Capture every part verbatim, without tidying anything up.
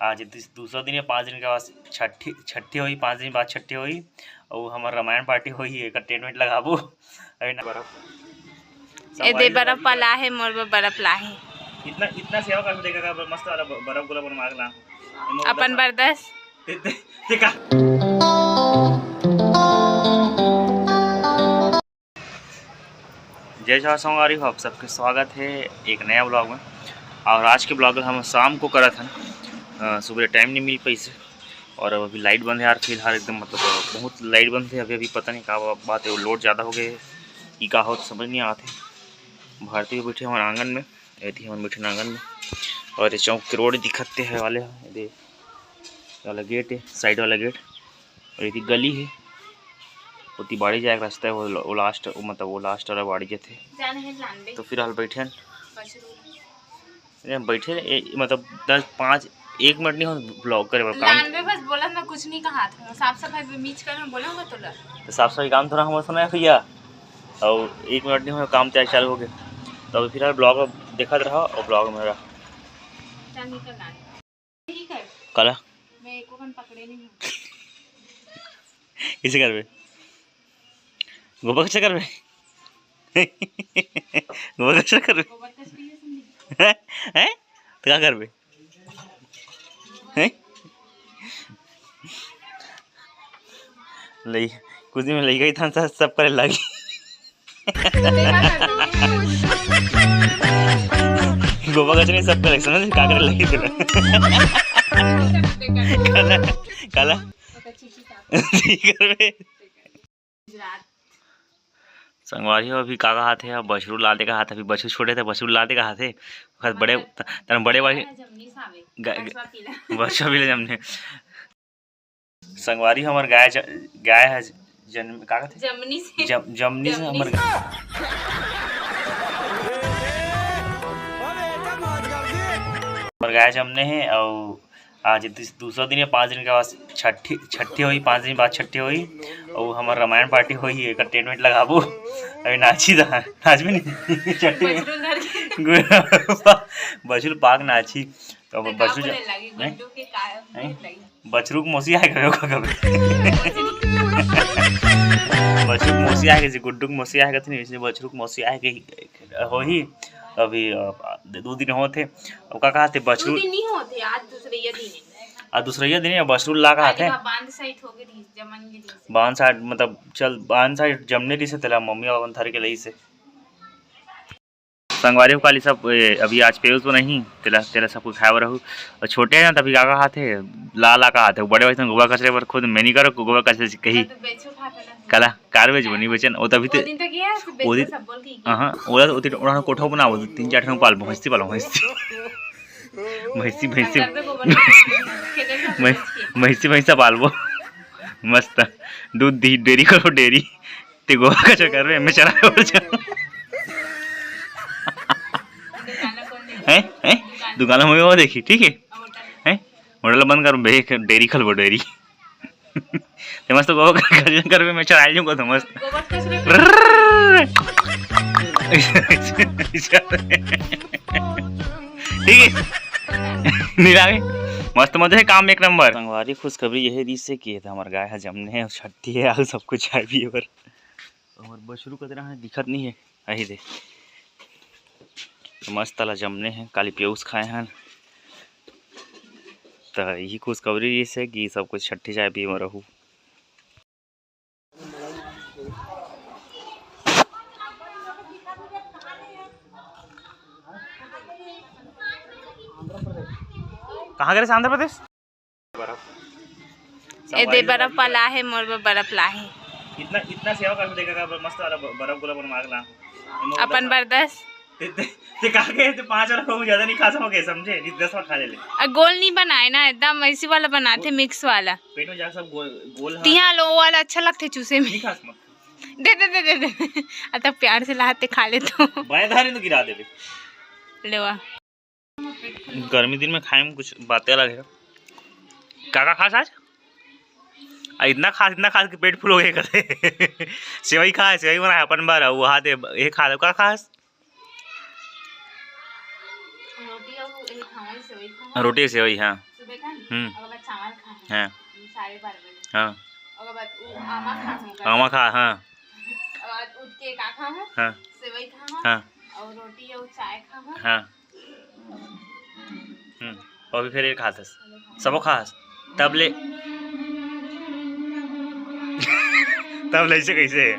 आज दूस-, दूसरा दिन हे, पाँच दिन के बाद छट्ठी, छट्ठी होही, पाँच दिन बाद छट्ठी होही। अउ हमर रामायण पार्टी होही, एकर टेंट वेंट लगाबो। अभी ना बर्फ। ए दे, बर्फ वाला हे, मोर बर बर्फ लाहे। इतना, इतना सेवा कर देगा का, मस्त वाला ब-, बर्फ गोला बनवा के ला। मोर अपन बर्दाश्त। ते, ते, ते का? जय जोहार संगवारी हो, आप सबके स्वागत हे एक नया ब्लॉग में। और आज के ब्लॉग ला हम शाम को करत हन, अ, सुबह टाइम नहीं मिल पाइस हे। और अभी लाइट बंद हे यार, फिलहाल एकदम, मतलब, बहुत लाइट बंद हे अभी। अभी पता नहीं का बा-, बात हे, वो लोड ज़्यादा हो गए कि का हो, तो समझ नहीं आते। भारती भी बैठे हमारे आंगन में, एती हमन बैठे आंगन में। और ये चौक के रोड दिखत हे वाले, ये दे, वाला गेट हे, साइड वाला गेट। और ये गली हे, ओती बाड़ी जाए के रास्ता हे, वो, वो लास्ट, वो मतलब वो लास्ट वाला बाड़ी जाथे। जाने हे जानबे। तो फिलहाल बैठे हन। बछरू। अरे हम बैठे ए, मतलब दस, पाँच, एक मिनट नहीं हो ब्लॉग करे बर काम। जानबे बस बोलत मैं कुछ नहीं कहा था। साफ सफाई पे मीच कर मैं बोला होगा तोला। तो साफ सफाई काम थोड़ा हम सुना है भैया। और एक मिनट नहीं हो काम तैयार चालू हो गए। तो अभी फिलहाल ब्लॉग देखत रहा और ब्लॉग में रहा। चल निकल ना। ठीक है। काला? मैं एको कन पकड़े नहीं हूँ। इसे करबे? गोबर कचरा करबे? गोबर कचरा करबे? गोबर कचरा ये सुन ली। हैं? हैं? तो का करबे? हैं? लई, कुछ दिन में लइका ही था, सब, सब करे लगी। गोबर कचरा नहीं, सब करे, समझ का करे लगी तेरा। काला, काला। ठीक करबे। गुजरात। संगवारी हो, अभी का कहात हे, अब बछरू ला दे कहात हे, अभी बछरू छोटे थे, बछरू ला दे कहात हे, ओखर बड़े, त-, तन बड़े वाली जमनी सावे, ग-, ग-, बछवा पीला। बछवा पीला जमने। संगवारी हो, हमर गाय ज-, गाय हे जन्म, का कहते? जमनी से। जम-, जमनी से जमनी हमर से। हमर गाय जमने हे, अउ आज दूस-, दूसरा दिन हे, पाँच दिन के बाद छट्ठी, छट्ठी होही, पाँच दिन बाद छट्ठी होही। अउ हमर रामायण पार्टी होही, एकर टेंट वेंट लगाबो। अभी नाची दा, नाचबे नहीं। छट्ठी में। बछरू धर के। बछरू पाक नाची। तो अब तो बछरू का जा-, बोले लगी, हैं? गुड्डू के का हैं? बोले लगी? बछरू के मौसी आए गए का कबे? बछरू के मौसी आए गए, गुड्डू के मौसी आए गए, नहीं, इसने बछरू के मौसी आए गए होही। अभी, अ, दो दिन होत हे। अब का कहात हे, दो बछरू दिन नहीं होत हे, आज दूसरैया दिन हे। आज दूसरैया दिन हे, बछरू ला कहात हे। बांध साइड हो गई, जमन गिरी। बांध साइड, मतलब, चल, बांध साइड जमने रहिस हे, तेला मम्मी अपन धर के लइस हे। संगवारी हो, काली सब, ए, अभी आज पेउस बनाही, तेला, तेला सब कुछ खाए बर रहू। और छोटे हे ना, तभी का कहात हे, ला, ला कहात हे, बड़े भाई संग गोबर कचरे पर खुद मैं नहीं करो, गोबर कचरे से कही। तो बेचो खा के ना। काला, कार बेचबो, नहीं बेचन, वो तभी ते, वो दिन तो गया, तो बेचो वो दिन, सब बोल के गया। हाँ, ओला, ओती, ओला कोठा बनाबो, तीन चार ठन पालबो, भैंसी पालबो, भैंसी। भैंसी, भैंसी। घर पे गोबर खेते में सब भैं-, बेच के। भैंसी, भैंसा पालबो। मस्त। दूध दी, डेयरी खोलबो, डेयरी। ते गोबर कचरा करबे, मैं चरा और जा। हैं? हैं? दुकान में वो देखी, ठीक है? हैं? होटल बंद कर, बे, डेयरी खोलबो, डेयरी। ते मस्त गोबर कचरा करबे, मैं चरा जाऊंगा तो मस्त। गोबर कचरा। ठीक है? नहीं लागे? मस्त मजा है काम एक नंबर। संगवारी, खुशखबरी यही रहिस हे कि हमर गाय ह जमने हे, छट्ठी हे, अउ सब कुछ है भी बर। हमर बछरू कतरा हे, दिखत नहीं हे। अही दे। तो मस्त ला जमने हे, काली पेउस खाए हन। त यही खुशखबरी रहिस हे कि सब कुछ छट्ठी चाय पिए म रहू। कहाँ गए आंध्र प्रदेश? ए दे, बर्फ वाला हे, मोर बर बर्फ लाहे। इतना, इतना सेवा कर देगा का, मस्त वाला ब-, बर्फ गोला बनवा के ला। अपन बर्दाश्त। ते, ते, ते का के, ते पाँच वाला को ज्यादा नहीं खा सकोगे, समझे? जिस दस वाला खा ले ले। आ, गोल नहीं बनाए ना, एकदम ऐसी वाला बनाते, मिक्स वाला। पेट में जा सब गोल, गोल। तिहा लो, वो वाला अच्छा लगते चूसे में। नहीं खा सकते। दे, दे, दे, दे, दे। आ, तब प्यार से लाते खा ले तो। बाएं धारे तो गिरा देबे। लेवा। गर्मी दिन में खाए में कुछ बातें अलग है। का का खास आज? आ, इतना खास, इतना खास कि पेट फुल हो गए कते। सेवई खाए, सेवई बनाए अपन बर, वो हाथ ये, ये खा ले, का खास? रोटी और एक, हाँ, सेवई खाए। रोटी सेवई, हाँ। सुबह का हम्म। ओकर बाद चावल खाहूँ। हाँ। साढ़े बारह बजे। हाँ। ओकर बाद उ आमा खाहूँ। आमा खा, हाँ। ओकर बाद उठ के का खाहूँ? हाँ। सेवई खाहूँ। हाँ। और रोटी और चाय खाहूँ। हाँ। हम्म। अभी फिर ये खाथस। सबो खास। तब ले, तब ले से कैसे?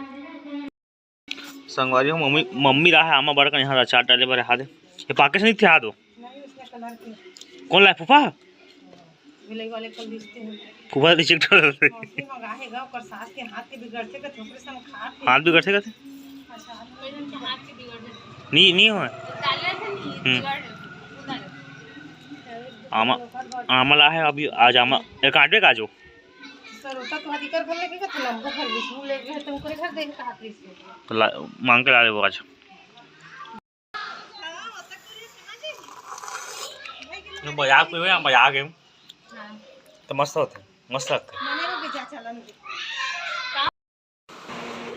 संगवारी हो, मम्मी, मम्मी ला हे आमा बड़कन, यहाँ अचार डाले बर हाथ। ये पाकिस्तानी थे हाथ हो। नहीं, उसने कलर के। कौन लाए फूफा? विलई वाले कल रिश्ते हैं। फूफा रिजेक्ट कर देते। मौसी मंगाए हे गा, ओकर सास के हाथ के बिगड़थे कथे, ओकरे संग खा के। हाथ बिगड़थे कथे? अच्छा, हाथ के बिगड़थे। नहीं, नहीं हो। डाले थे नहीं, हम्म। बिगड़ गए। आमा, आमा ला हे अभी, आज आमा, एक आठ बजे का आज हो। सर, होता तो अधिकार बोले के कथे, लंबो भर विष्णु ले गए, तो ओकरे घर देख के हाथ रिश्ते। तो ला, मांग के ला लेबो आज। मजाक में, मजाक है। हाँ। तो मस्त होता है, मस्त लगता है।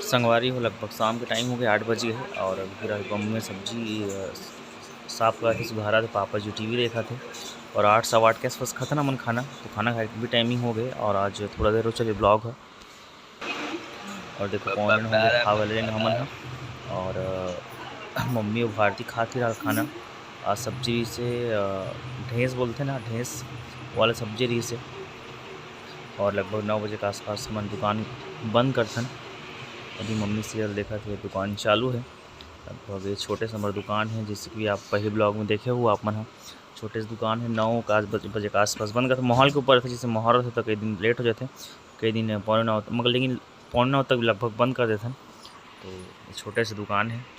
संगवारी हो, लगभग शाम के टाइम हो गया, आठ बज गए है और अभी पूरा बम में सब्जी, अ, साफ करत हे, सुधारत हे, पापा जी टीवी देखत हे और आठ, सवा आठ के आसपास खाता ना मन खाना, तो खाना खाए के भी टाइमिंग हो गए और आज थोड़ा देर हो चले ब्लॉग है। और देखो, पौने नौ बजे खा वाले रहे हमन ह। और, अ, मम्मी अउ भारती खात ही रहा खाना। आज सब्जी से, अ, ढेंस बोलथे ना, ढेंस वाला सब्जी रहिस हे। और लगभग नौ बजे के आसपास हमन दुकान बंद करथन। अभी मम्मी सीरियल देखत हे, दुकान चालू हे। लगभग ये छोटे से हमर दुकान हे, जैसे कि आप पहले ब्लॉग में देखे हो आप मन ह, छोटे से दुकान हे, नौ का बजे के आसपास बंद करथे। माहौल के ऊपर रहिथे, जैसे माहौल रहिथे तो कई दिन लेट हो जाथे, कई दिन पौने नौ, मगर लेकिन पौने नौ तक लगभग बंद कर देथन। तो ये छोटे से दुकान हे।